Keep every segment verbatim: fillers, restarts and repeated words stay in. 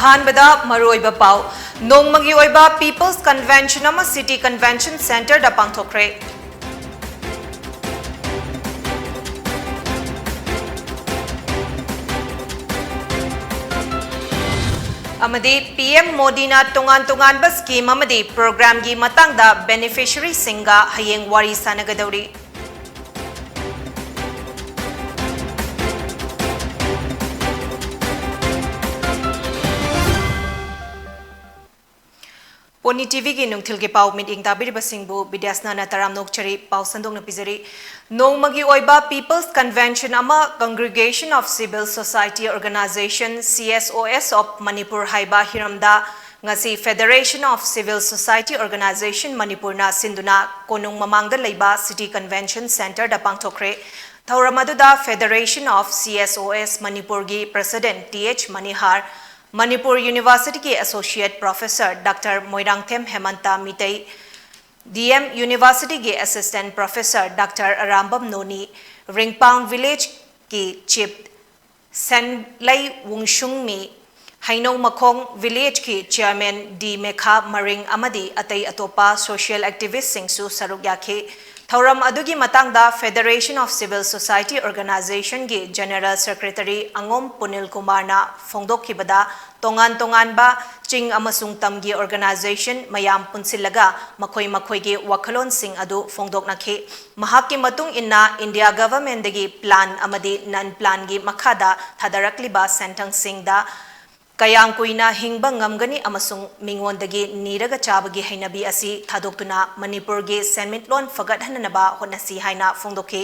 ꯑꯍꯥꯟꯕꯗ ꯃꯔꯨꯑꯣꯏꯕ ꯄꯥꯎ꯫ ꯅꯣꯡꯃꯒꯤ ꯑꯣꯏꯕ People's Convention ꯑꯃ City Convention Centreꯗ ꯄꯥꯡꯊꯣꯛꯈ꯭ꯔꯦ꯫ ꯑꯃꯗꯤ PM ꯃꯣꯗꯤꯅ ꯇꯣꯉꯥꯟ ꯇꯣꯉꯥꯟꯕ scheme ꯑꯃꯗꯤ programꯒꯤ ꯃꯇꯥꯡꯗ beneficiaryꯁꯤꯡꯒ ꯍꯌꯦꯡ ꯋꯥꯔꯤ ꯁꯥꯟꯅꯒꯗꯧꯔꯤ꯫ ꯄꯣꯅꯤ TVꯒꯤ ꯅꯨꯡꯊꯤꯜꯒꯤ ꯄꯥꯎ ꯃꯤꯠꯌꯦꯡ ꯇꯥꯕꯤꯔꯤꯕꯁꯤꯡꯕꯨ ꯕꯤꯗ꯭ꯌꯥꯁꯅꯥꯅ ꯇꯔꯥꯝꯅ ꯑꯣꯛꯆꯔꯤ꯫ ꯄꯥꯎ ꯁꯟꯗꯣꯛꯅ ꯄꯤꯖꯔꯤ꯫ ꯅꯣꯡꯃꯒꯤ ꯑꯣꯏꯕ People's Convention ꯑꯃ Congregation of Civil Society Organisation, CSOs of Manipur ꯍꯥꯏꯕ ꯍꯤꯔꯝꯗ ꯉꯁꯤ Federation of Civil Society Organisation ꯃꯅꯤꯄꯨꯔꯅ ꯁꯤꯟꯗꯨꯅ ꯀꯣꯅꯨꯡ ꯃꯃꯥꯡꯗ ꯂꯩꯕ City Convention Centreꯗ ꯄꯥꯡꯊꯣꯛꯈ꯭ꯔꯦ꯫ ꯊꯧꯔꯝ ꯑꯗꯨꯗ Federation of CSOs ꯃꯅꯤꯄꯨꯔꯒꯤ President T H Manihar, Manipur Universityꯒꯤ Associate Professor doctor Moirangthem Hemanta Meitei, D M Universityꯒꯤ Assistant Professor doctor Arambam Noni, Ringpang Villageꯀꯤ Chief ꯁꯦꯟꯂꯩ ꯋꯨꯡꯁꯨꯡꯃꯤ, ꯍꯩꯅꯧꯃꯈꯣꯡ Villageꯀꯤ Chairman ꯗꯤ ꯃꯦꯈꯥ ꯃꯔꯤꯡ ꯑꯃꯗꯤ ꯑꯇꯩ ꯑꯇꯣꯞꯄ social activistꯁꯤꯡꯁꯨ ꯁꯔꯨꯛ ꯌꯥꯈꯤ꯫ ꯊꯧꯔꯝ ꯑꯗꯨꯒꯤ ꯃꯇꯥꯡꯗ Federation of Civil Society Organisationꯒꯤ General Secretary ꯑꯉꯣꯝ ꯄꯨꯅꯤꯜ ꯀꯨꯃꯥꯔꯅ ꯐꯣꯡꯗꯣꯛꯈꯤꯕꯗ, ꯇꯣꯉꯥꯟ ꯇꯣꯉꯥꯟꯕ ꯆꯤꯡ ꯑꯃꯁꯨꯡ ꯇꯝꯒꯤ organisation ꯃꯌꯥꯝ ꯄꯨꯟꯁꯤꯜꯂꯒ ꯃꯈꯣꯏ ꯃꯈꯣꯏꯒꯤ ꯋꯥꯈꯜꯂꯣꯟꯁꯤꯡ ꯑꯗꯨ ꯐꯣꯡꯗꯣꯛꯅꯈꯤ꯫ ꯃꯍꯥꯛꯀꯤ ꯃꯇꯨꯡ ꯏꯟꯅ, India Governmentꯗꯒꯤ plan ꯑꯃꯗꯤ non planꯒꯤ ꯃꯈꯥꯗ ꯊꯥꯗꯔꯛꯂꯤꯕ ꯁꯦꯟꯊꯪꯁꯤꯡꯗ ꯀꯌꯥꯝ ꯀꯨꯏꯅ ꯍꯤꯡꯕ ꯉꯝꯒꯅꯤ ꯑꯃꯁꯨꯡ ꯃꯤꯉꯣꯟꯗꯒꯤ ꯅꯤꯔꯒ ꯆꯥꯕꯒꯤ ꯍꯩꯅꯕꯤ ꯑꯁꯤ ꯊꯥꯗꯣꯛꯇꯨꯅ ꯃꯅꯤꯄꯨꯔꯒꯤ ꯁꯦꯟꯃꯤꯠꯂꯣꯟ ꯐꯒꯠꯍꯟꯅꯅꯕ ꯍꯣꯠꯅꯁꯤ ꯍꯥꯏꯅ ꯐꯣꯡꯗꯣꯛꯈꯤ꯫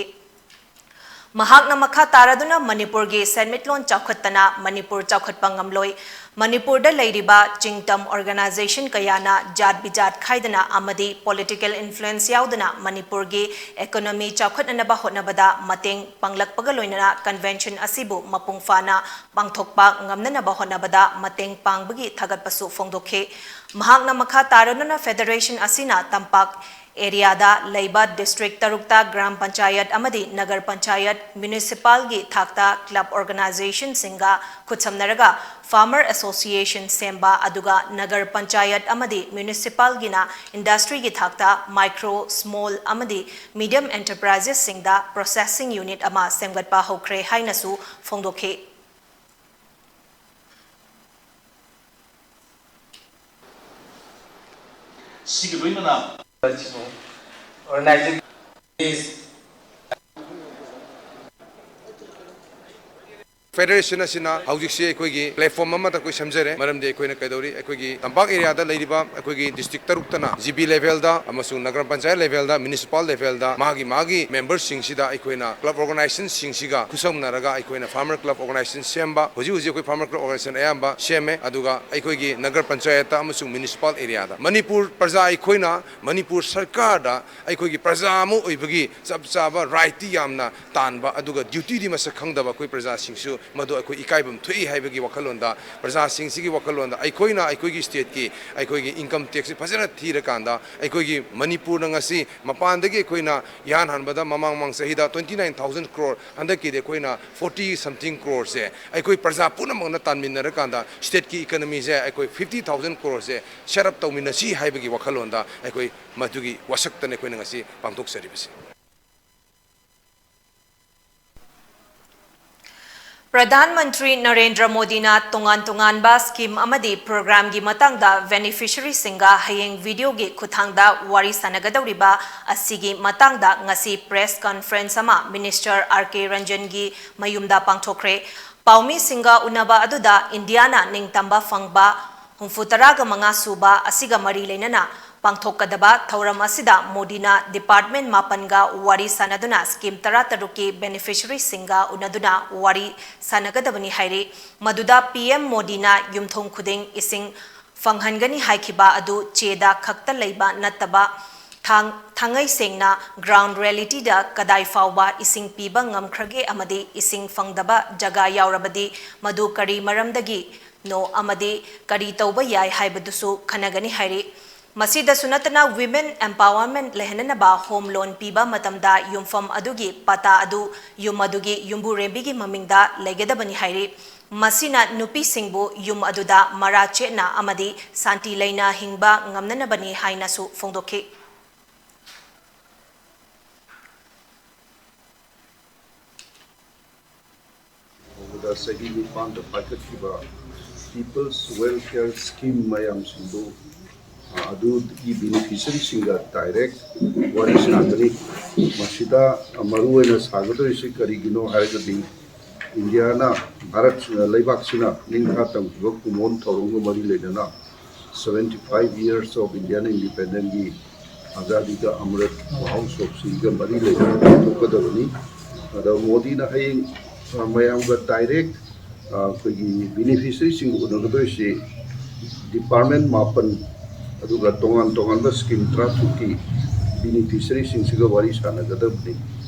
ꯃꯍꯥꯛꯅ ꯃꯈꯥ ꯇꯥꯔꯗꯨꯅ ꯃꯅꯤꯄꯨꯔꯒꯤ ꯁꯦꯟꯃꯤꯠꯂꯣꯟ ꯆꯥꯎꯈꯠꯇꯅ ꯃꯅꯤꯄꯨꯔ ꯆꯥꯎꯈꯠꯄ ꯉꯝꯂꯣꯏ, ꯃꯅꯤꯄꯨꯔꯗ ꯂꯩꯔꯤꯕ ꯆꯤꯡꯇꯝ organisation ꯀꯌꯥꯅ ꯖꯥꯠ ꯕꯤꯖꯥꯠ ꯈꯥꯏꯗꯅ ꯑꯃꯗꯤ political influence ꯌꯥꯎꯗꯅ ꯃꯅꯤꯄꯨꯔꯒꯤ economy ꯆꯥꯎꯈꯠꯅꯅꯕ ꯍꯣꯠꯅꯕꯗ ꯃꯇꯦꯡ ꯄꯥꯡꯂꯛꯄꯒ ꯂꯣꯏꯅꯅ convention ꯑꯁꯤꯕꯨ ꯃꯄꯨꯡ ꯐꯥꯅ ꯄꯥꯡꯊꯣꯛꯄ ꯉꯝꯅꯅꯕ ꯍꯣꯠꯅꯕꯗ ꯃꯇꯦꯡ ꯄꯥꯡꯕꯒꯤ ꯊꯥꯒꯠꯄꯁꯨ ꯐꯣꯡꯗꯣꯛꯈꯤ꯫ ꯃꯍꯥꯛꯅ ꯃꯈꯥ ꯇꯥꯔꯗꯨꯅ Federation ꯑꯁꯤꯅ ꯇꯝꯄꯥꯛ ꯑꯦꯔꯤꯌꯥꯗ ꯂꯩꯕ ꯗꯤꯁꯇ꯭ꯔꯤꯛ ꯇꯔꯨꯛꯇ ꯒ꯭ꯔꯥꯝ ꯄꯟꯆꯥꯌꯠ ꯑꯃꯗꯤ ꯅꯒꯔ ꯄꯟꯆꯥꯌꯠ ꯃ꯭ꯌꯨꯅꯤꯁꯤꯄꯥꯜꯒꯤ ꯊꯥꯛꯇ ꯀ꯭ꯂꯕ ꯑꯣꯔꯒꯅꯥꯏꯖꯦꯁꯟꯁꯤꯡꯒ ꯈꯨꯠꯁꯝꯅꯔꯒ ꯐꯥꯔꯃꯔ ꯑꯦꯁꯣꯁꯤꯌꯦꯁꯟ ꯁꯦꯝꯕ, ꯑꯗꯨꯒ ꯅꯒꯔ ꯄꯟꯆꯥꯌꯠ ꯑꯃꯗꯤ ꯃ꯭ꯌꯨꯅꯤꯁꯤꯄꯥꯜꯒꯤꯅ ꯏꯟꯗꯁꯇ꯭ꯔꯤꯒꯤ ꯊꯥꯛꯇ ꯃꯥꯏꯀ꯭ꯔꯣ, ꯁ꯭ꯃꯣꯜ ꯑꯃꯗꯤ ꯃꯤꯗꯤꯌꯝ ꯑꯦꯟꯇꯔꯄ꯭ꯔꯥꯏꯖꯦꯁꯁꯤꯡꯗ ꯄ꯭ꯔꯣꯁꯦꯁꯤꯡ ꯌꯨꯅꯤꯠ ꯑꯃ ꯁꯦꯝꯒꯠꯄ ꯍꯧꯈ꯭ꯔꯦ ꯍꯥꯏꯅꯁꯨ ꯐꯣꯡꯗꯣꯛꯈꯤ꯫ ꯁꯤꯒ ꯂꯣꯏꯅꯅ organizing is ꯐꯦꯗꯔꯦꯁꯟ ꯑꯁꯤꯅ ꯍꯧꯖꯤꯛꯁꯤ ꯑꯩꯈꯣꯏꯒꯤ ꯄ꯭ꯂꯦꯠꯐꯣꯝ ꯑꯃꯗ ꯑꯩꯈꯣꯏ ꯁꯦꯝꯖꯔꯦ꯫ ꯃꯔꯝꯗꯤ ꯑꯩꯈꯣꯏꯅ ꯀꯩꯗꯧꯔꯤ, ꯑꯩꯈꯣꯏꯒꯤ ꯇꯝꯄꯥꯛ ꯑꯦꯔꯤꯌꯥꯗ ꯂꯩꯔꯤꯕ ꯑꯩꯈꯣꯏꯒꯤ ꯗꯤꯁꯇ꯭ꯔꯤꯛ ꯇꯔꯨꯛꯇꯅ ꯖꯤ ꯕꯤ ꯂꯦꯚꯦꯜꯗ ꯑꯃꯁꯨꯡ ꯅꯒꯔ ꯄꯟꯆꯥꯌꯠ ꯂꯦꯚꯦꯜꯗ, ꯃ꯭ꯌꯨꯅꯤꯁꯤꯄꯥꯜ ꯂꯦꯚꯦꯜꯗ ꯃꯥꯒꯤ ꯃꯥꯒꯤ ꯃꯦꯝꯕꯔꯁꯤꯡꯁꯤꯗ ꯑꯩꯈꯣꯏꯅ ꯀ꯭ꯂꯕ ꯑꯣꯔꯒꯅꯥꯏꯖꯦꯁꯟꯁꯤꯡꯁꯤꯒ ꯈꯨꯠꯁꯝꯅꯔꯒ ꯑꯩꯈꯣꯏꯅ ꯐꯥꯔꯃꯔ ꯀ꯭ꯂꯕ ꯑꯣꯔꯒꯅꯥꯏꯖꯦꯁꯟ ꯁꯦꯝꯕ, ꯍꯧꯖꯤꯛ ꯍꯧꯖꯤꯛ ꯑꯩꯈꯣꯏ ꯐꯥꯔꯃꯔ ꯀ꯭ꯂꯕ ꯑꯣꯔꯒꯅꯥꯏꯖꯦꯁꯟ ꯑꯌꯥꯝꯕ ꯁꯦꯝꯃꯦ꯫ ꯑꯗꯨꯒ ꯑꯩꯈꯣꯏꯒꯤ ꯅꯒꯔ ꯄꯟꯆꯥꯌꯠꯇ ꯑꯃꯁꯨꯡ ꯃ꯭ꯌꯨꯅꯤꯁꯤꯄꯥꯜ ꯑꯦꯔꯤꯌꯥꯗ ꯃꯅꯤꯄꯨꯔ ꯄ꯭ꯔꯖꯥ ꯑꯩꯈꯣꯏꯅ ꯃꯅꯤꯄꯨꯔ ꯁꯔꯀꯥꯔꯗ ꯑꯩꯈꯣꯏꯒꯤ ꯄ꯭ꯔꯖꯥ ꯑꯃ ꯑꯣꯏꯕꯒꯤ ꯆꯞ ꯆꯥꯕ ꯔꯥꯏꯠꯇꯤ ꯌꯥꯝꯅ ꯇꯥꯟꯕ, ꯑꯗꯨꯒ ꯗ꯭ꯌꯨꯇꯤꯗꯤ ꯃꯁꯛ ꯈꯪꯗꯕ ꯑꯩꯈꯣꯏ ꯄ꯭ꯔꯖꯥꯁꯤꯡꯁꯨ ꯃꯗꯨ ꯑꯩꯈꯣꯏ ꯏꯀꯥꯏꯐꯝ ꯊꯣꯛꯏ ꯍꯥꯏꯕꯒꯤ ꯋꯥꯈꯜꯂꯣꯟꯗ, ꯄ꯭ꯔꯖꯥꯁꯤꯡꯁꯤꯒꯤ ꯋꯥꯈꯜꯂꯣꯟꯗ ꯑꯩꯈꯣꯏꯅ ꯑꯩꯈꯣꯏꯒꯤ ꯁ꯭ꯇꯦꯠꯀꯤ ꯑꯩꯈꯣꯏꯒꯤ ꯏꯟꯀꯝ ꯇꯦꯛꯁꯁꯤ ꯐꯖꯅ ꯊꯤꯔꯀꯥꯟꯗ, ꯑꯩꯈꯣꯏꯒꯤ ꯃꯅꯤꯄꯨꯔꯅ ꯉꯁꯤ ꯃꯄꯥꯟꯗꯒꯤ ꯑꯩꯈꯣꯏꯅ ꯏꯍꯥꯟ ꯍꯥꯟꯕꯗ ꯃꯃꯥꯡ ꯃꯃꯥꯡ ꯆꯍꯤꯗ twenty nine thousand crore, ꯍꯟꯗꯛꯀꯤꯗꯤ ꯑꯩꯈꯣꯏꯅ forty something crore ꯁꯦ ꯑꯩꯈꯣꯏ ꯄ꯭ꯔꯖꯥ ꯄꯨꯝꯅꯃꯛꯅ ꯇꯥꯟꯃꯤꯟꯅꯔꯀꯥꯟꯗ ꯁ꯭ꯇꯦꯠꯀꯤ ꯏꯀꯅꯃꯤꯁꯦ ꯑꯩꯈꯣꯏ fifty thousand crore ꯁꯦ ꯁꯦꯠ ꯑꯞ ꯇꯧꯃꯤꯟꯅꯁꯤ ꯍꯥꯏꯕꯒꯤ ꯋꯥꯈꯜꯂꯣꯟꯗ ꯑꯩꯈꯣꯏ ꯃꯗꯨꯒꯤ ꯋꯥꯁꯛꯇꯅ ꯑꯩꯈꯣꯏꯅ ꯉꯁꯤ ꯄꯥꯡꯊꯣꯛꯆꯔꯤꯕꯁꯤ꯫ ꯄ꯭ꯔꯙꯥꯟ ꯃꯟꯇ꯭ꯔꯤ ꯅꯔꯦꯟꯗ꯭ꯔ ꯃꯣꯗꯤꯅ ꯇꯣꯉꯥꯟ ꯇꯣꯉꯥꯟꯕ ꯁ꯭ꯀꯤꯝ ꯑꯃꯗꯤ ꯄ꯭ꯔꯣꯒ꯭ꯔꯥꯝꯒꯤ ꯃꯇꯥꯡꯗ ꯕꯦꯅꯤꯐꯤꯁꯔꯤꯁꯤꯡꯒ ꯍꯌꯦꯡ ꯚꯤꯗꯤꯑꯣꯒꯤ ꯈꯨꯠꯊꯥꯡꯗ ꯋꯥꯔꯤ ꯁꯥꯟꯅꯒꯗꯧꯔꯤꯕ ꯑꯁꯤꯒꯤ ꯃꯇꯥꯡꯗ ꯉꯁꯤ ꯄ꯭ꯔꯦꯁ ꯀꯟꯐꯔꯦꯟꯁ ꯑꯃ ꯃꯤꯅꯤꯁꯇꯔ ꯑꯥꯔ ꯀꯦ ꯔꯟꯖꯟꯒꯤ ꯃꯌꯨꯝꯗ ꯄꯥꯡꯊꯣꯛꯈ꯭ꯔꯦ꯫ ꯄꯥꯎꯃꯤꯁꯤꯡꯒ ꯎꯅꯕ ꯑꯗꯨꯗ ꯏꯟꯗꯤꯌꯥꯅ ꯅꯤꯡꯇꯝꯕ ꯐꯪꯕ ꯍꯨꯝꯐꯨ ꯇꯔꯥꯒ ꯃꯉꯥ ꯁꯨꯕ ꯑꯁꯤꯒ ꯃꯔꯤ ꯂꯩꯅꯅ ꯄꯥꯡꯊꯣꯛꯀꯗꯕ ꯊꯧꯔꯝ ꯑꯁꯤꯗ ꯃꯣꯗꯤꯅ ꯗꯤꯄꯥꯔꯠꯃꯦꯟ ꯃꯥꯄꯟꯒ ꯋꯥꯔꯤ ꯁꯥꯟꯅꯗꯨꯅ ꯁ꯭ꯀꯤꯝ ꯇꯔꯥꯇꯔꯨꯛꯀꯤ ꯕꯦꯅꯤꯐꯤꯁꯔꯤꯁꯤꯡꯒ ꯎꯅꯗꯨꯅ ꯋꯥꯔꯤ ꯁꯥꯟꯅꯒꯗꯕꯅꯤ ꯍꯥꯏꯔꯤ꯫ ꯃꯗꯨꯗ ꯄꯤ ꯑꯦꯝ ꯃꯣꯗꯤꯅ ꯌꯨꯝꯊꯣꯡ ꯈꯨꯗꯤꯡ ꯏꯁꯤꯡ ꯐꯪꯍꯟꯒꯅꯤ ꯍꯥꯏꯈꯤꯕ ꯑꯗꯨ ꯆꯦꯗ ꯈꯛꯇ ꯂꯩꯕ ꯅꯠꯇꯕ ꯊꯥꯡ-, ꯊꯥꯡꯉꯩ ꯁꯦꯡꯅ ꯒ꯭ꯔꯥꯎꯟ ꯔꯤꯌꯦꯂꯤꯇꯤꯗ ꯀꯗꯥꯏ ꯐꯥꯎꯕ ꯏꯁꯤꯡ ꯄꯤꯕ ꯉꯝꯈ꯭ꯔꯒꯦ ꯑꯃꯗꯤ ꯏꯁꯤꯡ ꯐꯪꯗꯕ ꯖꯒꯥ ꯌꯥꯎꯔꯕꯗꯤ ꯃꯗꯨ ꯀꯔꯤ ꯃꯔꯝꯗꯒꯤꯅꯣ ꯑꯃꯗꯤ ꯀꯔꯤ ꯇꯧꯕ ꯌꯥꯏ ꯍꯥꯏꯕꯗꯨꯁꯨ ꯈꯟꯅꯒꯅꯤ ꯍꯥꯏꯔꯤ꯫ ꯃꯁꯤꯗꯁꯨ ꯅꯠꯇꯅ Women Empowerment ꯂꯩꯍꯟꯅꯅꯕ home loan ꯄꯤꯕ ꯃꯇꯝꯗ ꯌꯨꯝꯐꯝ ꯑꯗꯨꯒꯤ ꯄꯇꯥ ꯑꯗꯨ ꯌꯨꯝ ꯑꯗꯨꯒꯤ ꯌꯨꯝꯕꯨꯔꯦꯝꯕꯤꯒꯤ ꯃꯃꯤꯡꯗ ꯂꯩꯒꯗꯕꯅꯤ ꯍꯥꯏꯔꯤ꯫ ꯃꯁꯤꯅ ꯅꯨꯄꯤꯁꯤꯡꯕꯨ ꯌꯨꯝ ꯑꯗꯨꯗ ꯃꯔꯥ ꯆꯦꯠꯅ ꯑꯃꯗꯤ ꯁꯥꯟꯇꯤ ꯂꯩꯅ ꯍꯤꯡꯕ ꯉꯝꯅꯅꯕꯅꯤ ꯍꯥꯏꯅꯁꯨ ꯐꯣꯡꯗꯣꯛꯈꯤ꯫ ꯇꯧꯕꯗ ꯆꯍꯤ ꯅꯤꯄꯥꯟꯗ ꯄꯥꯏꯈꯠꯈꯤꯕ People's Welfare Scheme ꯃꯌꯥꯝꯁꯤꯡꯗꯨ, ꯑ, ꯑꯗꯨꯒꯤ beneficiaryꯁꯤꯡꯒ direct ꯋꯥꯔꯤ ꯁꯥꯒꯅꯤ꯫ ꯃꯁꯤꯗ ꯃꯔꯨꯑꯣꯏꯅ ꯁꯥꯒꯗꯧꯔꯤꯁꯤ ꯀꯔꯤꯒꯤꯅꯣ ꯍꯥꯏꯔꯒꯗꯤ, ꯏꯟꯗꯤꯌꯥꯅ, ꯚꯥꯔꯠ ꯂꯩꯕꯥꯛꯁꯤꯅ ꯅꯤꯡꯈꯥ ꯇꯝꯈꯤꯕ ꯀꯨꯝꯑꯣꯟ ꯊꯧꯔꯝꯒ ꯃꯔꯤ ꯂꯩꯅꯅ seventy five years of Indian independence ꯀꯤ ꯑꯖꯥꯗꯤ ꯀ ꯑꯃ꯭ꯔꯤꯠ ꯃꯍꯣꯠꯁꯕꯁꯤꯒ ꯃꯔꯤ ꯂꯩꯅꯅ ꯄꯥꯡꯊꯣꯛꯀꯗꯕꯅꯤ꯫ ꯑꯗ ꯃꯣꯗꯤꯅ ꯍꯌꯦꯡ, ꯑ, ꯃꯌꯥꯝꯒ direct, ꯑ, ꯑꯩꯈꯣꯏꯒꯤ beneficiaryꯁꯤꯡꯒ ꯎꯅꯒꯗꯣꯏꯁꯤ department ꯃꯥꯄꯟ, ꯑꯗꯨꯒ ꯇꯣꯉꯥꯟ ꯇꯣꯉꯥꯟꯕ scheme ꯇꯔꯥꯇꯔꯨꯛꯀꯤ beneficiaryꯁꯤꯡꯁꯤꯒ ꯋꯥꯔꯤ ꯁꯥꯟꯅꯒꯗꯕꯅꯤ꯫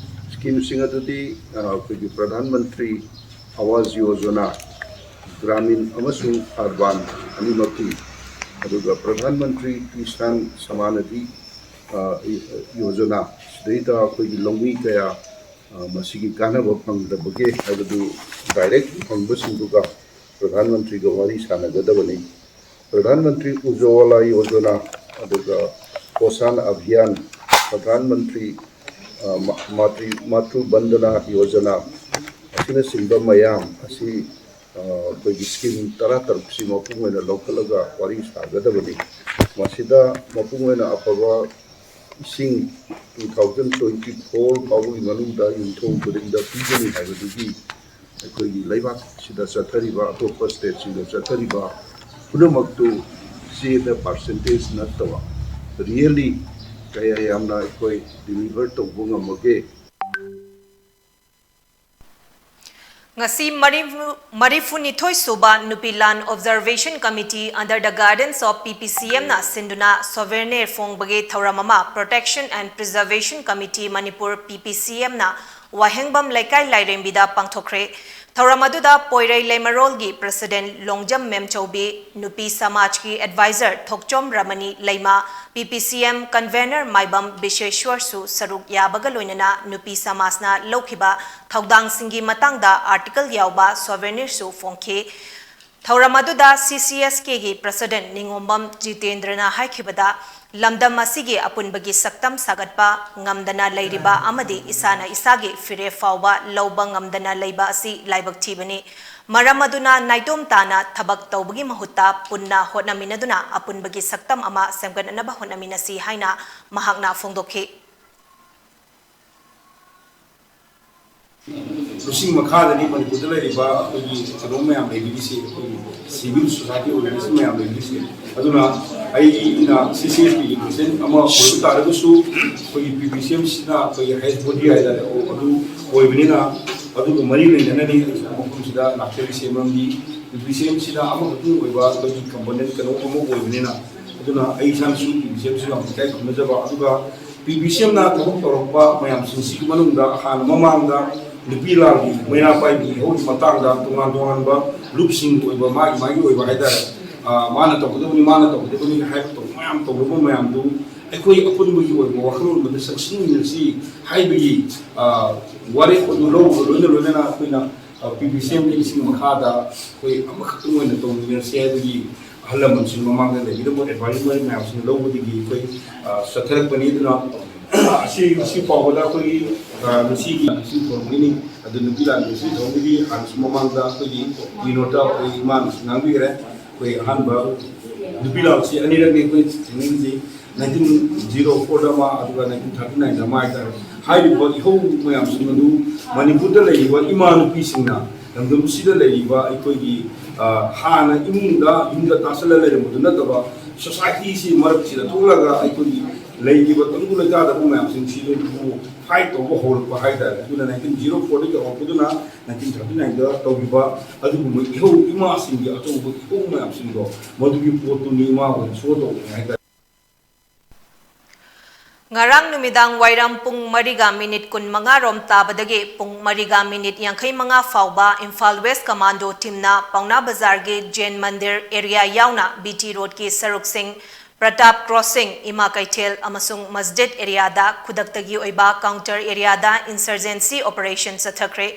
Schemeꯁꯤꯡ ꯑꯗꯨꯗꯤ, ꯑ, ꯑꯩꯈꯣꯏꯒꯤ ꯄ꯭ꯔꯙꯥꯟ ꯃꯟꯇ꯭ꯔꯤ ꯑꯋꯥꯖ ꯌꯣꯖꯅꯥ, ꯒ꯭ꯔꯥꯃꯤꯟ ꯑꯃꯁꯨꯡ ꯑꯔꯕꯥꯟ ꯑꯅꯤꯃꯛꯀꯤ, ꯑꯗꯨꯒ ꯄ꯭ꯔꯙꯥꯟ ꯃꯟꯇ꯭ꯔꯤ ꯀꯤꯁꯥꯟ ꯁꯃꯥꯟ ꯅꯤꯙꯤ, ꯑ, ꯌꯣꯖꯅꯥ, ꯁꯤꯗꯩꯗ ꯑꯩꯈꯣꯏꯒꯤ ꯂꯧꯃꯤ ꯀꯌꯥ, ꯑ, ꯃꯁꯤꯒꯤ ꯀꯥꯟꯅꯕ ꯐꯪꯗꯕꯒꯦ ꯍꯥꯏꯕꯗꯨ direct ꯐꯪꯕꯁꯤꯡꯗꯨꯒ ꯄ꯭ꯔꯙꯥꯟ ꯃꯟꯇ꯭ꯔꯤꯒ ꯋꯥꯔꯤ ꯁꯥꯟꯅꯒꯗꯕꯅꯤ꯫ ꯄ꯭ꯔꯙꯥꯟ ꯃꯟꯇ꯭ꯔꯤ ꯎꯖ꯭ꯖꯋꯥꯂꯥ ꯌꯣꯖꯅꯥ, ꯑꯗꯨꯒ ꯄꯣꯁꯥꯟ ꯑꯚꯤꯌꯥꯟ, ꯄ꯭ꯔꯙꯥꯟ ꯃꯟꯇ꯭ꯔꯤ, ꯑ, ꯃꯥ-, ꯃꯥꯇ꯭ꯔꯤ-, ꯃꯥꯇ꯭ꯔꯨ ꯕꯟꯗꯅꯥ ꯌꯣꯖꯅꯥ ꯑꯁꯤꯅꯆꯤꯡꯕ ꯃꯌꯥꯝ ꯑꯁꯤ, ꯑ, ꯑꯩꯈꯣꯏꯒꯤ scheme ꯇꯔꯥꯇꯔꯨꯛꯁꯤ ꯃꯄꯨꯡ ꯑꯣꯏꯅ ꯂꯧꯈꯠꯂꯒ ꯋꯥꯔꯤ ꯁꯥꯒꯗꯕꯅꯤ꯫ ꯃꯁꯤꯗ ꯃꯄꯨꯡ ꯑꯣꯏꯅ ꯑꯐꯕ ꯏꯁꯤꯡ two thousand twenty four ꯐꯥꯎꯕꯒꯤ ꯃꯅꯨꯡꯗ ꯌꯨꯝꯊꯣꯡ ꯈꯨꯗꯤꯡꯗ ꯄꯤꯒꯅꯤ ꯍꯥꯏꯕꯗꯨꯒꯤ ꯑꯩꯈꯣꯏꯒꯤ ꯂꯩꯕꯥꯛꯁꯤꯗ ꯆꯠꯊꯔꯤꯕ, ꯑꯇꯣꯞꯄ stateꯁꯤꯡꯗ ꯆꯠꯊꯔꯤꯕ ꯄꯨꯝꯅꯃꯛꯇꯨ ꯆꯦꯗ percentage ꯅꯠꯇꯕ, really ꯀꯌꯥ ꯌꯥꯝꯅ ꯑꯩꯈꯣꯏ deliver ꯇꯧꯕ ꯉꯝꯃꯒꯦ? ꯉꯁꯤ ꯃꯔꯤꯐꯨ-, ꯃꯔꯤꯐꯨꯅꯤꯊꯣꯏ ꯁꯨꯕ ꯅꯨꯄꯤ ꯂꯥꯟ Observation Committee under the guidance of P P C Mꯅ ꯁꯤꯟꯗꯨꯅ souvenir ꯐꯣꯡꯕꯒꯤ ꯊꯧꯔꯝ ꯑꯃ Protection and Preservation Committee Manipur, P P C Mꯅ ꯋꯥꯍꯦꯡꯕꯝ ꯂꯩꯀꯥꯏ ꯂꯥꯏꯔꯦꯝꯕꯤꯗ ꯄꯥꯡꯊꯣꯛꯈ꯭ꯔꯦ꯫ ꯊꯧꯔꯝ ꯑꯗꯨꯗ ꯄꯣꯏꯔꯩ ꯂꯩꯃꯔꯣꯜꯒꯤ President ꯂꯣꯡꯖꯝ ꯃꯦꯝꯆꯧꯕꯤ, ꯅꯨꯄꯤ ꯁꯃꯥꯖꯀꯤ Advisor ꯊꯣꯛꯆꯣꯝ ꯔꯃꯅꯤ ꯂꯩꯃ, P P C M Convener ꯃꯥꯏꯕꯝ ꯕꯤꯁꯦꯁ꯭ꯋꯔꯁꯨ ꯁꯔꯨꯛ ꯌꯥꯕꯒ ꯂꯣꯏꯅꯅ ꯅꯨꯄꯤ ꯁꯃꯥꯖꯅ ꯂꯧꯈꯤꯕ ꯊꯧꯗꯥꯡꯁꯤꯡꯒꯤ ꯃꯇꯥꯡꯗ article ꯌꯥꯎꯕ souvenirꯁꯨ ꯐꯣꯡꯈꯤ꯫ ꯊꯧꯔꯝ ꯑꯗꯨꯗ C C S Kꯒꯤ President ꯅꯤꯉꯣꯝꯕꯝ ꯖꯤꯇꯦꯟꯗ꯭ꯔꯅ ꯍꯥꯏꯈꯤꯕꯗ, ꯂꯝꯗꯝ ꯑꯁꯤꯒꯤ ꯑꯄꯨꯟꯕꯒꯤ ꯁꯛꯇꯝ ꯁꯥꯒꯠꯄ ꯉꯝꯗꯅ ꯂꯩꯔꯤꯕ ꯑꯃꯗꯤ ꯏꯁꯥꯅ ꯏꯁꯥꯒꯤ ꯐꯤꯔꯦꯞ ꯐꯥꯎꯕ ꯂꯧꯕ ꯉꯝꯗꯅ ꯂꯩꯕ ꯑꯁꯤ ꯂꯥꯏꯕꯛ ꯊꯤꯕꯅꯤ꯫ ꯃꯔꯝ ꯑꯗꯨꯅ ꯅꯥꯏꯇꯣꯝ ꯇꯥꯅ ꯊꯕꯛ ꯇꯧꯕꯒꯤ ꯃꯍꯨꯠꯇ ꯄꯨꯟꯅ ꯍꯣꯠꯅꯃꯤꯟꯅꯗꯨꯅ ꯑꯄꯨꯟꯕꯒꯤ ꯁꯛꯇꯝ ꯑꯃ ꯁꯦꯝꯒꯠꯅꯕ ꯍꯣꯠꯅꯃꯤꯟꯅꯁꯤ ꯍꯥꯏꯅ ꯃꯍꯥꯛꯅ ꯐꯣꯡꯗꯣꯛꯈꯤ꯫ ꯃꯁꯤꯒꯤ ꯃꯈꯥꯗꯅꯤ ꯃꯅꯤꯄꯨꯔꯗ ꯂꯩꯔꯤꯕ ꯑꯩꯈꯣꯏꯒꯤ ꯀꯩꯅꯣ ꯃꯌꯥꯝ ꯂꯩꯕꯤꯔꯤꯁꯤ, ꯑꯩꯈꯣꯏꯒꯤ civil society organization ꯃꯌꯥꯝ ꯂꯩꯕꯤꯔꯤꯁꯤ꯫ ꯑꯗꯨꯅ ꯑꯩꯅ C C S Kꯒꯤ President ꯑꯃ ꯑꯣꯏꯕ ꯇꯥꯔꯒꯁꯨ, ꯑꯩꯈꯣꯏꯒꯤ P P C M ꯁꯤꯅ ꯑꯩꯈꯣꯏꯒꯤ highest body ꯍꯥꯏꯇꯥꯔꯦ, ꯑꯣ, ꯑꯗꯨ ꯑꯣꯏꯕꯅꯤꯅ, ꯑꯗꯨꯒ ꯃꯔꯤ ꯂꯩꯅꯅꯅꯤ ꯑꯩꯁꯨ ꯃꯐꯝꯁꯤꯗ ꯂꯥꯛꯆꯔꯤꯁꯦ꯫ ꯃꯔꯝꯗꯤ P P C M ꯁꯤꯅ ꯑꯃꯈꯛꯇꯪ ꯑꯣꯏꯕ ꯑꯩꯈꯣꯏꯒꯤ component ꯀꯩꯅꯣ ꯑꯃ ꯑꯣꯏꯕꯅꯤꯅ꯫ ꯑꯗꯨꯅ ꯑꯩ ꯏꯁꯥꯅꯁꯨ P P C M ꯁꯤꯕꯨ ꯌꯥꯝ ꯏꯀꯥꯏ ꯈꯨꯝꯅꯖꯕ꯫ ꯑꯗꯨꯒ P P C M ꯅ ꯊꯕꯛ ꯇꯧꯔꯛꯄ ꯃꯌꯥꯝꯁꯤꯡꯁꯤꯒꯤ ꯃꯅꯨꯡꯗ ꯍꯥꯟꯅ ꯃꯃꯥꯡꯗ ꯅꯨꯄꯤ ꯂꯥꯜꯒꯤ ꯃꯩꯔꯥ ꯄꯥꯏꯕꯤ ꯏꯍꯧꯒꯤ ꯃꯇꯥꯡꯗ ꯇꯣꯉꯥꯟ ꯇꯣꯉꯥꯟꯕ ꯂꯨꯞꯁꯤꯡꯒꯤ ꯑꯣꯏꯕ ꯃꯥꯒꯤ ꯃꯥꯒꯤ ꯑꯣꯏꯕ ꯍꯥꯏꯇꯥꯔꯦ, ꯑ, ꯃꯥꯅ ꯇꯧꯒꯗꯕꯅꯤ, ꯃꯥꯅ ꯇꯧꯒꯗꯕꯅꯤ ꯍꯥꯏꯕ ꯇꯧꯕ ꯃꯌꯥꯝ ꯇꯧꯔꯨꯕ ꯃꯌꯥꯝꯗꯨ ꯑꯩꯈꯣꯏ ꯑꯄꯨꯟꯕꯒꯤ ꯑꯣꯏꯕ ꯋꯥꯈꯜꯂꯣꯟ ꯑꯃꯗ ꯆꯪꯁꯤꯟꯃꯤꯟꯅꯁꯤ ꯍꯥꯏꯕꯒꯤ, ꯑ, ꯋꯥꯔꯦꯞ ꯑꯗꯨ ꯂꯧꯕꯒ ꯂꯣꯏꯅ ꯂꯣꯏꯅꯅ ꯑꯩꯈꯣꯏꯅ, ꯑ, P P C M ꯒꯤ ꯏꯁꯤꯡ ꯃꯈꯥꯗ ꯑꯩꯈꯣꯏ ꯑꯃꯈꯛꯇꯪ ꯑꯣꯏꯅ ꯇꯧꯃꯤꯟꯅꯁꯤ ꯍꯥꯏꯕꯒꯤ ꯑꯍꯜ ꯂꯃꯟꯁꯤꯡ ꯃꯃꯥꯡꯗ ꯂꯩꯕꯤꯔꯝꯕ advisory ꯃꯌꯥꯝꯁꯤꯡꯅ ꯂꯧꯕꯗꯒꯤ ꯑꯩꯈꯣꯏ, ꯑ, ꯆꯠꯊꯔꯛꯄꯅꯤ꯫ ꯑꯗꯨꯅ ꯑꯁꯤ, ꯑꯁꯤ ꯐꯥꯎꯕꯗ ꯑꯩꯈꯣꯏꯒꯤ, ꯑ, ꯉꯁꯤꯒꯤ ꯏꯁꯤꯡ ꯊꯣꯡꯒꯤꯅꯤ꯫ ꯑꯗꯨ ꯅꯨꯄꯤ ꯂꯥꯟ ꯏꯁꯤꯡ ꯊꯣꯡꯒꯤꯗꯤ ꯍꯥꯟꯅꯁꯨ ꯃꯃꯥꯡꯗ ꯑꯩꯈꯣꯏꯒꯤ ꯀꯩꯅꯣꯗ ꯑꯩꯈꯣꯏ ꯏꯃꯥꯅꯁꯨ ꯉꯥꯡꯕꯤꯈ꯭ꯔꯦ꯫ ꯑꯩꯈꯣꯏ ꯑꯍꯥꯟꯕ ꯅꯨꯄꯤ ꯂꯥꯟꯁꯤ ꯑꯅꯤꯔꯛꯅꯤ ꯑꯩꯈꯣꯏ ꯊꯦꯡꯅꯔꯤꯁꯤ꯫ Nineteen zero four ꯗ ꯑꯃ, ꯑꯗꯨꯒ nineteen thirty nine ꯗ ꯑꯃ ꯍꯥꯏꯇꯥꯔꯦ꯫ ꯍꯥꯏꯔꯤꯕ ꯏꯍꯧ ꯃꯌꯥꯝꯁꯤꯡ ꯑꯗꯨ ꯃꯅꯤꯄꯨꯔꯗ ꯂꯩꯔꯤꯕ ꯏꯃꯥ ꯅꯨꯄꯤꯁꯤꯡꯅ, ꯂꯝꯗꯝꯁꯤꯗ ꯂꯩꯔꯤꯕ ꯑꯩꯈꯣꯏꯒꯤ, ꯑ, ꯍꯥꯟꯅ ꯏꯃꯨꯡꯗ, ꯌꯨꯝꯗ ꯇꯥꯁꯜꯂ ꯂꯩꯔꯝꯕꯗꯨ ꯅꯠꯇꯕ, society ꯁꯤ ꯃꯔꯛꯁꯤꯗ ꯊꯣꯛꯂꯒ ꯑꯩꯈꯣꯏꯒꯤ ꯂꯩꯔꯤꯕ ꯇꯪꯗꯨ ꯂꯩꯇꯥꯗꯕ ꯃꯌꯥꯝꯁꯤꯡꯁꯤꯕꯨ fight ꯇꯧꯕ ꯍꯧꯔꯛꯄ ꯍꯥꯏꯇꯥꯔꯦ꯫ ꯑꯗꯨꯅ nineteen zero four ꯗꯒꯤ ꯍꯧꯔꯛꯄꯗꯨꯅ nineteen thirty nine ꯗ ꯇꯧꯈꯤꯕ ꯑꯗꯨꯒꯨꯝꯕ ꯏꯍꯧ, ꯏꯃꯥꯁꯤꯡꯒꯤ ꯑꯆꯧꯕ ꯏꯍꯧ ꯃꯌꯥꯝꯁꯤꯡꯗꯣ, ꯃꯗꯨꯒꯤ ꯄꯣꯠꯇꯨꯅꯤ ꯏꯃꯥ ꯍꯣꯏꯅ show ꯇꯧꯕꯅꯤ ꯍꯥꯏꯇꯥꯔꯦ꯫ ꯉꯔꯥꯡ ꯅꯨꯃꯤꯗꯥꯡ ꯋꯥꯏꯔꯝ ꯄꯨꯡ ꯃꯔꯤꯒ ꯃꯤꯅꯤꯠ ꯀꯨꯟꯃꯉꯥ ꯔꯣꯝ ꯇꯥꯕꯗꯒꯤ ꯄꯨꯡ ꯃꯔꯤꯒ ꯃꯤꯅꯤꯠ ꯌꯥꯡꯈꯩ ꯃꯉꯥ ꯐꯥꯎꯕ ꯏꯝꯐꯥꯜ ꯋꯦꯁ ꯀꯃꯥꯟꯗꯣ ꯇꯤꯝꯅ ꯄꯥꯎꯅꯥ ꯕꯖꯥꯔꯒꯤ ꯖꯦꯟ ꯃꯟꯗꯤꯔ ꯑꯦꯔꯤꯌꯥ ꯌꯥꯎꯅ ꯕꯤ ꯇꯤ ꯔꯣꯗꯀꯤ ꯁꯔꯨꯛꯁꯤꯡ, ꯄ꯭ꯔꯇꯥꯞ ꯀ꯭ꯔꯣꯁꯤꯡ, ꯏꯃꯥ ꯀꯩꯊꯦꯜ ꯑꯃꯁꯨꯡ ꯃꯁꯖꯤꯗ ꯑꯦꯔꯤꯌꯥꯗ ꯈꯨꯗꯛꯇꯒꯤ ꯑꯣꯏꯕ ꯀꯥꯎꯟꯇꯔ ꯑꯦꯔꯤꯌꯥꯗ ꯏꯟꯁꯔꯖꯦꯟꯁꯤ ꯑꯣꯄꯔꯦꯁꯟ ꯆꯠꯊꯈ꯭ꯔꯦ꯫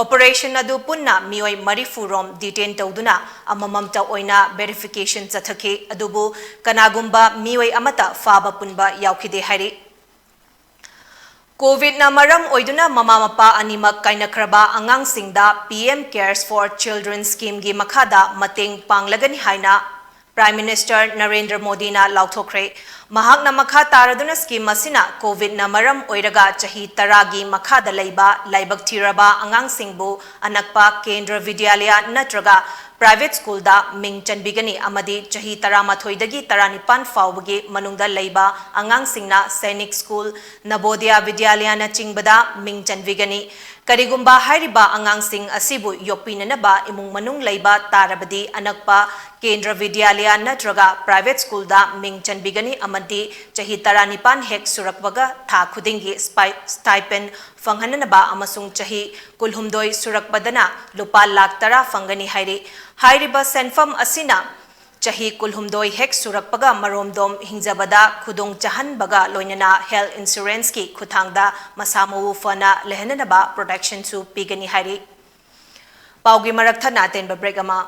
ꯑꯣꯄꯔꯦꯁꯟ ꯑꯗꯨ ꯄꯨꯟꯅ ꯃꯤꯑꯣꯏ ꯃꯔꯤꯐꯨ ꯔꯣꯝ ꯗꯤꯇꯦꯟ ꯇꯧꯗꯨꯅ ꯑꯃꯃꯝꯇ ꯑꯣꯏꯅ ꯚꯦꯔꯤꯐꯤꯀꯦꯁꯟ ꯆꯠꯊꯈꯤ꯫ ꯑꯗꯨꯕꯨ ꯀꯅꯥꯒꯨꯝꯕ ꯃꯤꯑꯣꯏ ꯑꯃꯠꯇ ꯐꯥꯕ ꯄꯨꯟꯕ ꯌꯥꯎꯈꯤꯗꯦ ꯍꯥꯏꯔꯤ꯫ ꯀꯣꯚꯤꯗꯅ ꯃꯔꯝ ꯑꯣꯏꯗꯨꯅ ꯃꯃꯥ ꯃꯄꯥ ꯑꯅꯤꯃꯛ ꯀꯥꯏꯅꯈ꯭ꯔꯕ ꯑꯉꯥꯡꯁꯤꯡꯗ P M Cares for Children Scheme ꯒꯤ ꯃꯈꯥꯗ ꯃꯇꯦꯡ ꯄꯥꯡꯂꯒꯅꯤ ꯍꯥꯏꯅ Prime Minister ꯅꯔꯦꯟꯗ꯭ꯔ ꯃꯣꯗꯤꯅ ꯂꯥꯎꯊꯣꯛꯈ꯭ꯔꯦ꯫ ꯃꯍꯥꯛꯅ ꯃꯈꯥ ꯇꯥꯔꯗꯨꯅ ꯁ꯭ꯀꯤꯝ ꯑꯁꯤꯅ ꯀꯣꯚꯤꯗꯅ ꯃꯔꯝ ꯑꯣꯏꯔꯒ ꯆꯍꯤ ꯇꯔꯥꯒꯤ ꯃꯈꯥꯗ ꯂꯩꯕ ꯂꯥꯏꯕꯛ ꯊꯤꯔꯕ ꯑꯉꯥꯡꯁꯤꯡꯕꯨ ꯑꯅꯛꯄ ꯀꯦꯟꯗ꯭ꯔ ꯕꯤꯗ꯭ꯌꯥꯂꯌ ꯅꯠꯇ꯭ꯔꯒ ꯄ꯭ꯔꯥꯏꯚꯦꯠ ꯁ꯭ꯀꯨꯜꯗ ꯃꯤꯡ ꯆꯟꯕꯤꯒꯅꯤ ꯑꯃꯗꯤ ꯆꯍꯤ ꯇꯔꯥꯃꯥꯊꯣꯏꯗꯒꯤ ꯇꯔꯥꯅꯤꯄꯥꯟ ꯐꯥꯎꯕꯒꯤ ꯃꯅꯨꯡꯗ ꯂꯩꯕ ꯑꯉꯥꯡꯁꯤꯡꯅ ꯁꯩꯅꯤꯛ ꯁ꯭ꯀꯨꯜ, ꯅꯕꯣꯗꯌ ꯕꯤꯗ꯭ꯌꯥꯂꯌꯅꯆꯤꯡꯕꯗ ꯃꯤꯡ ꯆꯟꯕꯤꯒꯅꯤ꯫ ꯀꯔꯤꯒꯨꯝꯕ ꯍꯥꯏꯔꯤꯕ ꯑꯉꯥꯡꯁꯤꯡ ꯑꯁꯤꯕꯨ ꯌꯣꯛꯄꯤꯅꯅꯕ ꯏꯃꯨꯡ ꯃꯅꯨꯡ ꯂꯩꯕ ꯇꯥꯔꯕꯗꯤ ꯑꯅꯛꯄ ꯀꯦꯟꯗ꯭ꯔ ꯕꯤꯗ꯭ꯌꯥꯂꯌ ꯅꯠꯇ꯭ꯔꯒ ꯄ꯭ꯔꯥꯏꯚꯦꯠ ꯁ꯭ꯀꯨꯜꯗ ꯃꯤꯡ ꯆꯟꯕꯤꯒꯅꯤ ꯑꯃꯗꯤ ꯆꯍꯤ ꯇꯔꯥꯅꯤꯄꯥꯟ ꯍꯦꯛ ꯁꯨꯔꯛꯄꯒ ꯊꯥ ꯈꯨꯗꯤꯡꯒꯤ ꯁ꯭ꯄꯥꯏ-, ꯁ꯭ꯇꯥꯏꯄꯦꯟ ꯐꯪꯍꯟꯅꯅꯕ ꯑꯃꯁꯨꯡ ꯆꯍꯤ ꯀꯨꯟꯍꯨꯝꯗꯣꯏ ꯁꯨꯔꯛꯄꯗꯅ ꯂꯨꯄꯥ ꯂꯥꯈ ꯇꯔꯥ ꯐꯪꯒꯅꯤ ꯍꯥꯏꯔꯤ꯫ ꯍꯥꯏꯔꯤꯕ ꯁꯦꯟꯐꯝ ꯑꯁꯤꯅ ꯆꯍꯤ ꯀꯨꯟꯍꯨꯝꯗꯣꯏ ꯍꯦꯛ ꯁꯨꯔꯛꯄꯒ ꯃꯔꯣꯝꯗꯣꯝ ꯍꯤꯡꯖꯕꯗ ꯈꯨꯗꯣꯡ ꯆꯥꯍꯟꯕꯒ ꯂꯣꯏꯅꯅ ꯍꯦꯜꯊ ꯏꯟꯁꯨꯔꯦꯟꯁꯀꯤ ꯈꯨꯠꯊꯥꯡꯗ ꯃꯁꯥ ꯃꯎ ꯐꯅ ꯂꯩꯍꯟꯅꯅꯕ ꯄ꯭ꯔꯣꯇꯦꯛꯁꯟꯁꯨ ꯄꯤꯒꯅꯤ ꯍꯥꯏꯔꯤ꯫ ꯄꯥꯎꯒꯤ ꯃꯔꯛ ꯊꯠꯅ ꯑꯇꯦꯟꯕ ꯕ꯭ꯔꯦꯛ ꯑꯃ꯫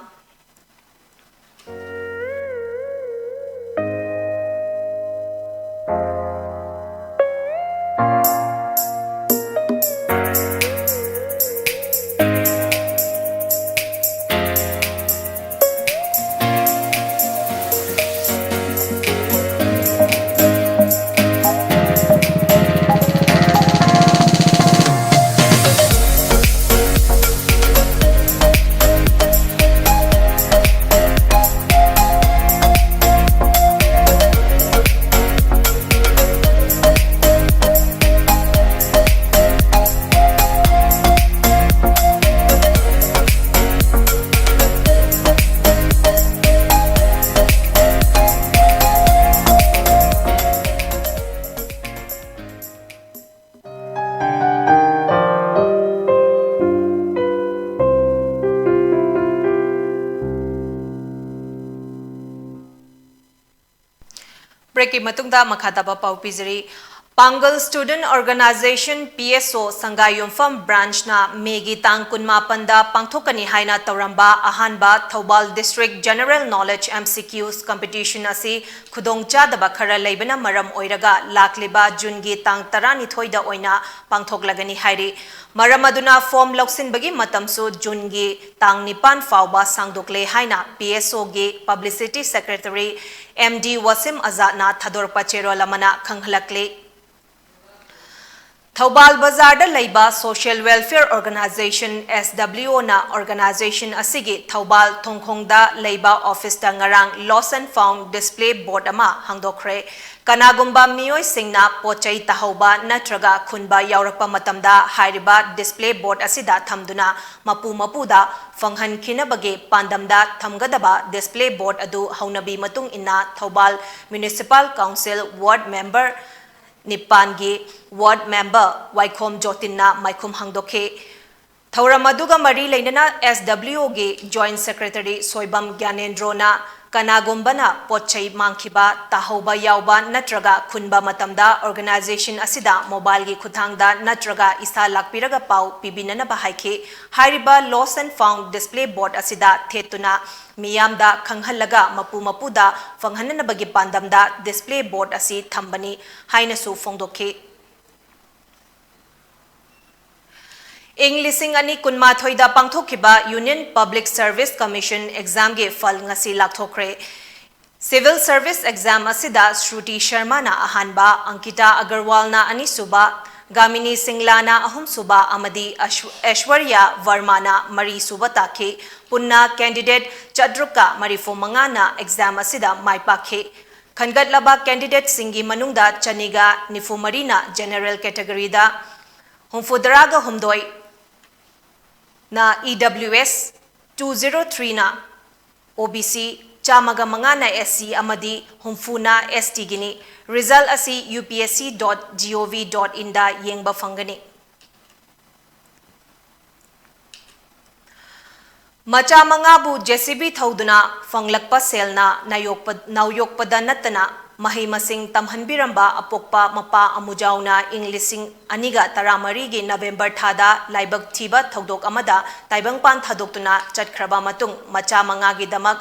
Breakꯀꯤ ꯃꯇꯨꯡꯗ ꯃꯈꯥ ꯇꯥꯕ ꯄꯥꯎ ꯄꯤꯖꯔꯤ꯫ ꯄꯥꯡꯒꯜ Student Organisation, P S O, ꯁꯪꯒꯥꯏꯌꯨꯝꯐꯝ branchꯅ Mayꯒꯤ ꯇꯥꯡ ꯀꯨꯟꯃꯥꯄꯟꯗ ꯄꯥꯡꯊꯣꯛꯀꯅꯤ ꯍꯥꯏꯅ ꯇꯧꯔꯝꯕ ꯑꯍꯥꯟꯕ Thoubal District General Knowledge M C Qs competition ꯑꯁꯤ ꯈꯨꯗꯣꯡꯆꯥꯗꯕ ꯈꯔ ꯂꯩꯕꯅ ꯃꯔꯝ ꯑꯣꯏꯔꯒ ꯂꯥꯛꯂꯤꯕ Juneꯒꯤ ꯇꯥꯡ ꯇꯔꯥꯅꯤꯊꯣꯏꯗ ꯑꯣꯏꯅ ꯄꯥꯡꯊꯣꯛꯂꯒꯅꯤ ꯍꯥꯏꯔꯤ꯫ ꯃꯔꯝ ꯑꯗꯨꯅ form ꯂꯧꯁꯤꯟꯕꯒꯤ ꯃꯇꯝꯁꯨ Juneꯒꯤ ꯇꯥꯡ ꯅꯤꯄꯥꯟ ꯐꯥꯎꯕ ꯁꯥꯡꯗꯣꯛꯂꯦ ꯍꯥꯏꯅ P S Oꯒꯤ Publicity Secretary M D Washim ꯑꯖꯥꯗꯅ ꯊꯥꯗꯣꯔꯛꯄ ꯆꯦꯔꯣꯜ ꯑꯃꯅ ꯈꯪꯍꯜꯂꯛꯂꯤ꯫ ꯊꯧꯕꯥꯜ ꯕꯖꯥꯔꯗ ꯂꯩꯕ Social Welfare Organisation, S W Oꯅ organisation ꯑꯁꯤꯒꯤ ꯊꯧꯕꯥꯜ ꯊꯣꯡꯈꯣꯡꯗ ꯂꯩꯕ officeꯇ ꯉꯔꯥꯡ Lost and Found display board ꯑꯃ ꯍꯥꯡꯗꯣꯛꯈ꯭ꯔꯦ꯫ ꯀꯅꯥꯒꯨꯝꯕ ꯃꯤꯑꯣꯏꯁꯤꯡꯅ ꯄꯣꯠ ꯆꯩ ꯇꯥꯍꯧꯕ ꯅꯠꯇ꯭ꯔꯒ ꯈꯨꯟꯕ ꯌꯥꯎꯔꯛꯄ ꯃꯇꯝꯗ ꯍꯥꯏꯔꯤꯕ display board ꯑꯁꯤꯗ ꯊꯝꯗꯨꯅ ꯃꯄꯨ ꯃꯄꯨꯗ ꯐꯪꯍꯟꯈꯤꯅꯕꯒꯤ ꯄꯥꯟꯗꯝꯗ ꯊꯝꯒꯗꯕ display board ꯑꯗꯨ ꯍꯧꯅꯕꯤ ꯃꯇꯨꯡ ꯏꯟꯅ Thoubal Municipal Council ward member ꯅꯤꯄꯥꯟꯒꯤ ward member ꯋꯥꯏꯈꯣꯝ ꯖꯣꯇꯤꯟꯅ ꯃꯥꯏꯈꯨꯝ ꯍꯥꯡꯗꯣꯛꯈꯤ꯫ ꯊꯧꯔꯝ ꯑꯗꯨꯒ ꯃꯔꯤ ꯂꯩꯅꯅ S W Oꯒꯤ Joint Secretary Soibam ꯒ꯭ꯌꯥꯅꯦꯟꯗ꯭ꯔꯣꯅ ꯀꯅꯥꯒꯨꯝꯕꯅ ꯄꯣꯠ ꯆꯩ ꯃꯥꯡꯈꯤꯕ, ꯇꯥꯍꯧꯕ ꯌꯥꯎꯕ ꯅꯠꯇ꯭ꯔꯒ ꯈꯨꯟꯕ ꯃꯇꯝꯗ organisation ꯑꯁꯤꯗ mobileꯒꯤ ꯈꯨꯠꯊꯥꯡꯗ ꯅꯠꯇ꯭ꯔꯒ ꯏꯁꯥ ꯂꯥꯛꯄꯤꯔꯒ ꯄꯥꯎ ꯄꯤꯕꯤꯅꯅꯕ ꯍꯥꯏꯈꯤ꯫ ꯍꯥꯏꯔꯤꯕ Lost and Found display board ꯑꯁꯤꯗ ꯊꯦꯠꯇꯨꯅ ꯃꯤꯌꯥꯝꯗ ꯈꯪꯍꯜꯂꯒ ꯃꯄꯨ ꯃꯄꯨꯗ ꯐꯪꯍꯟꯅꯅꯕꯒꯤ ꯄꯥꯟꯗꯝꯗ display board ꯑꯁꯤ ꯊꯝꯕꯅꯤ ꯍꯥꯏꯅꯁꯨ ꯐꯣꯡꯗꯣꯛꯈꯤ꯫ ꯏꯪ ꯂꯤꯁꯤꯡ ꯑꯅꯤ ꯀꯨꯟꯃꯥꯊꯣꯏꯗ ꯄꯥꯡꯊꯣꯛꯈꯤꯕ Union Public Service Commission examꯒꯤ ꯐꯜ ꯉꯁꯤ ꯂꯥꯎꯊꯣꯛꯈ꯭ꯔꯦ꯫ Civil Service exam ꯑꯁꯤꯗ ꯁ꯭ꯔꯨꯇꯤ ꯁꯔꯃꯥꯅ ꯑꯍꯥꯟꯕ, ꯑꯪꯀꯤꯇꯥ ꯑꯒꯔꯋꯥꯜꯅ ꯑꯅꯤꯁꯨꯕ, ꯒꯥꯃꯤꯅꯤ ꯁꯤꯡꯂꯥꯅ ꯑꯍꯨꯝꯁꯨꯕ ꯑꯃꯗꯤ ꯑꯩꯁ-, ꯑꯩꯁ꯭ꯋꯔꯌꯥ ꯚꯔꯃꯥꯅ ꯃꯔꯤꯁꯨꯕ ꯇꯥꯈꯤ꯫ ꯄꯨꯟꯅ candidate ꯆꯥꯇ꯭ꯔꯨꯛꯀ ꯃꯔꯤꯐꯨ ꯃꯉꯥꯅ exam ꯑꯁꯤꯗ ꯃꯥꯏ ꯄꯥꯛꯈꯤ꯫ ꯈꯟꯒꯠꯂꯕ candidateꯁꯤꯡꯒꯤ ꯃꯅꯨꯡꯗ ꯆꯅꯤꯒ ꯅꯤꯐꯨ ꯃꯔꯤꯅ general categoryꯗ, ꯍꯨꯝꯐꯨꯇꯔꯥꯒ ꯍꯨꯝꯗꯣꯏꯅ E W S, two zero threeꯅ O B C, ꯆꯥꯝꯃꯒ ꯃꯉꯥꯅ S C ꯑꯃꯗꯤ ꯍꯨꯝꯐꯨꯅ S Tꯒꯤꯅꯤ꯫ Result ꯑꯁꯤ U P S C dot G O V dot inꯗ ꯌꯦꯡꯕ ꯐꯪꯒꯅꯤ꯫ ꯃꯆꯥ ꯃꯉꯥꯕꯨ J C B ꯊꯧꯗꯨꯅ ꯐꯪꯂꯛꯄ ꯁꯦꯜꯅ ꯅꯥꯌꯣꯛꯄ-, ꯅꯥꯎꯌꯣꯛꯄꯗ ꯅꯠꯇꯅ ꯃꯍꯩ ꯃꯁꯤꯡ ꯇꯝꯍꯟꯕꯤꯔꯝꯕ ꯑꯄꯣꯛꯄ ꯃꯄꯥ ꯑꯃꯨꯖꯥꯎꯅ ꯏꯪ ꯂꯤꯁꯤꯡ ꯑꯅꯤꯒ ꯇꯔꯥꯃꯔꯤꯒꯤ ꯅꯕꯦꯝꯕꯔ ꯊꯥꯗ ꯂꯥꯏꯕꯛ ꯊꯤꯕ ꯊꯧꯗꯣꯛ ꯑꯃꯗ ꯇꯥꯏꯕꯪꯄꯥꯟ ꯊꯥꯗꯣꯛꯇꯨꯅ ꯆꯠꯈ꯭ꯔꯕ ꯃꯇꯨꯡ, ꯃꯆꯥ ꯃꯉꯥꯒꯤꯗꯃꯛ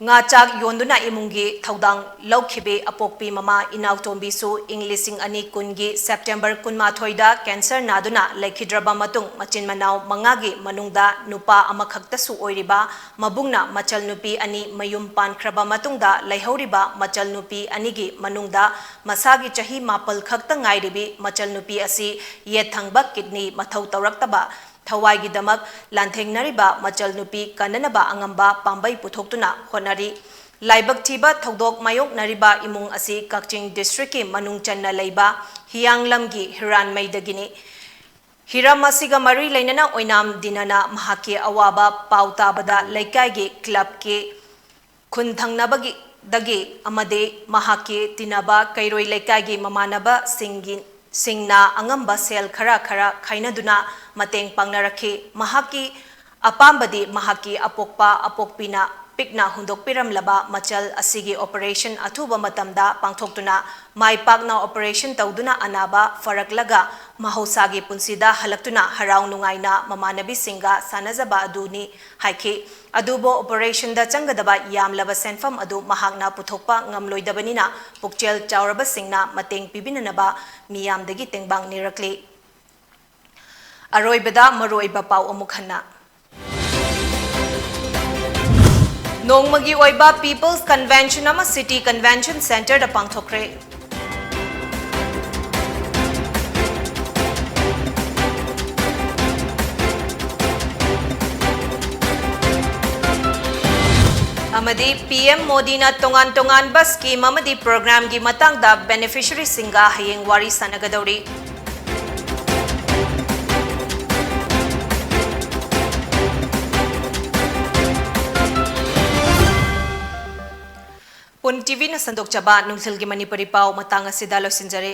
ꯉꯥ ꯆꯥꯛ ꯌꯣꯟꯗꯨꯅ ꯏꯃꯨꯡꯒꯤ ꯊꯧꯗꯥꯡ ꯂꯧꯈꯤꯕꯤ ꯑꯄꯣꯛꯄꯤ ꯃꯃꯥ ꯏꯅꯥꯎꯇꯣꯝꯕꯤꯁꯨ ꯏꯪ ꯂꯤꯁꯤꯡ ꯑꯅꯤ ꯀꯨꯟꯒꯤ ꯁꯦꯞꯇꯦꯝꯕꯔ ꯀꯨꯟꯃꯥꯊꯣꯏꯗ ꯀꯦꯟꯁꯔ ꯅꯥꯗꯨꯅ ꯂꯩꯈꯤꯗ꯭ꯔꯕ ꯃꯇꯨꯡ, ꯃꯆꯤꯟ ꯃꯅꯥꯎ ꯃꯉꯥꯒꯤ ꯃꯅꯨꯡꯗ ꯅꯨꯄꯥ ꯑꯃꯈꯛꯇꯁꯨ ꯑꯣꯏꯔꯤꯕ ꯃꯕꯨꯡꯅ ꯃꯆꯜ ꯅꯨꯄꯤ ꯑꯅꯤ ꯃꯌꯨꯝ ꯄꯥꯟꯈ꯭ꯔꯕ ꯃꯇꯨꯡꯗ ꯂꯩꯍꯧꯔꯤꯕ ꯃꯆꯜ ꯅꯨꯄꯤ ꯑꯅꯤꯒꯤ ꯃꯅꯨꯡꯗ ꯃꯁꯥꯒꯤ ꯆꯍꯤ ꯃꯥꯄꯜ ꯈꯛꯇ ꯉꯥꯏꯔꯤꯕꯤ ꯃꯆꯜ ꯅꯨꯄꯤ ꯑꯁꯤ ꯌꯦꯠ ꯊꯪꯕ ꯀꯤꯗꯅꯤ ꯃꯊꯧ ꯇꯧꯔꯛꯇꯕ ꯊꯋꯥꯏꯒꯤꯗꯃꯛ ꯂꯥꯟꯊꯦꯡꯅꯔꯤꯕ ꯃꯆꯜ ꯅꯨꯄꯤ ꯀꯟꯅꯅꯕ ꯑꯉꯝꯕ ꯄꯥꯝꯕꯩ ꯄꯨꯊꯣꯛꯇꯨꯅ ꯍꯣꯠꯅꯔꯤ꯫ ꯂꯥꯏꯕꯛ ꯊꯤꯕ ꯊꯧꯗꯣꯛ ꯃꯥꯌꯣꯛꯅꯔꯤꯕ ꯏꯃꯨꯡ ꯑꯁꯤ ꯀꯛꯆꯤꯡ ꯗꯤꯁꯇ꯭ꯔꯤꯛꯀꯤ ꯃꯅꯨꯡ ꯆꯟꯅ ꯂꯩꯕ ꯍꯤꯌꯥꯡꯂꯝꯒꯤ ꯍꯤꯔꯥꯟꯃꯩꯗꯒꯤꯅꯤ꯫ ꯍꯤꯔꯝ ꯑꯁꯤꯒ ꯃꯔꯤ ꯂꯩꯅꯅ ꯑꯣꯏꯅꯥꯝ ꯗꯤꯅꯅ ꯃꯍꯥꯛꯀꯤ ꯑꯋꯥꯕ ꯄꯥꯎ ꯇꯥꯕꯗ ꯂꯩꯀꯥꯏꯒꯤ ꯀ꯭ꯂꯕꯀꯤ ꯈꯨꯟ ꯊꯪꯅꯕꯒꯤ, ꯗꯒꯤ ꯑꯃꯗꯤ ꯃꯍꯥꯛꯀꯤ ꯇꯤꯟꯅꯕ ꯀꯩꯔꯣꯏ ꯂꯩꯀꯥꯏꯒꯤ ꯃꯃꯥꯟꯅꯕꯁꯤꯡꯒꯤ, ꯁꯤꯡꯅ ꯑꯉꯝꯕ ꯁꯦꯜ ꯈꯔ ꯈꯔ ꯈꯥꯏꯅꯗꯨꯅ ꯃꯇꯦꯡ ꯄꯥꯡꯅꯔꯛꯈꯤ꯫ ꯃꯍꯥꯛꯀꯤ ꯑꯄꯥꯝꯕꯗꯤ ꯃꯍꯥꯛꯀꯤ ꯑꯄꯣꯛꯄ ꯑꯄꯣꯛꯄꯤꯅ ꯄꯤꯛꯅ ꯍꯨꯟꯗꯣꯛꯄꯤꯔꯝꯂꯕ ꯃꯆꯜ ꯑꯁꯤꯒꯤ operation ꯑꯊꯨꯕ ꯃꯇꯝꯗ ꯄꯥꯡꯊꯣꯛꯇꯨꯅ ꯃꯥꯏ ꯄꯥꯛꯅ operation ꯇꯧꯗꯨꯅ ꯑꯅꯥꯕ ꯐꯔꯛꯂꯒ ꯃꯍꯧꯁꯥꯒꯤ ꯄꯨꯟꯁꯤꯗ ꯍꯜꯂꯛꯇꯨꯅ ꯍꯔꯥꯎ ꯅꯨꯡꯉꯥꯏꯅ ꯃꯃꯥꯟꯅꯕꯤꯁꯤꯡꯒ ꯁꯥꯟꯅꯖꯕ ꯑꯗꯨꯅꯤ ꯍꯥꯏꯈꯤ꯫ ꯑꯗꯨꯕꯨ operationꯗ ꯆꯪꯒꯗꯕ ꯌꯥꯝꯂꯕ ꯁꯦꯟꯐꯝ ꯑꯗꯨ ꯃꯍꯥꯛꯅ ꯄꯨꯊꯣꯛꯄ ꯉꯝꯂꯣꯏꯗꯕꯅꯤꯅ ꯄꯨꯛꯆꯦꯜ ꯆꯥꯎꯔꯕꯁꯤꯡꯅ ꯃꯇꯦꯡ ꯄꯤꯕꯤꯅꯅꯕ ꯃꯤꯌꯥꯝꯗꯒꯤ ꯇꯦꯡꯕꯥꯡ ꯅꯤꯔꯛꯂꯤ꯫ ꯑꯔꯣꯏꯕꯗ ꯃꯔꯨꯑꯣꯏꯕ ꯄꯥꯎ ꯑꯃꯨꯛ ꯍꯟꯅ꯫ ꯅꯣꯡꯃꯒꯤ ꯑꯣꯏꯕ People's Convention ꯑꯃ City Convention Centreꯗ ꯄꯥꯡꯊꯣꯛꯈ꯭ꯔꯦ꯫ ꯑꯃꯗꯤ ꯄꯤ ꯑꯦꯝ ꯃꯣꯗꯤꯅ ꯇꯣꯉꯥꯟ ꯇꯣꯉꯥꯟꯕ scheme ꯑꯃꯗꯤ programꯒꯤ ꯃꯇꯥꯡꯗ beneficiaryꯁꯤꯡꯒ ꯍꯌꯦꯡ ꯋꯥꯔꯤ ꯁꯥꯟꯅꯒꯗꯧꯔꯤ꯫ ꯄꯨꯟ ꯇꯤꯚꯤꯅ ꯁꯟꯗꯣꯛꯆꯕ ꯅꯨꯡꯊꯤꯜꯒꯤ ꯃꯅꯤꯄꯨꯔꯤ ꯄꯥꯎ ꯃꯇꯥꯡ ꯑꯁꯤꯗ ꯂꯣꯏꯁꯤꯟꯖꯔꯦ꯫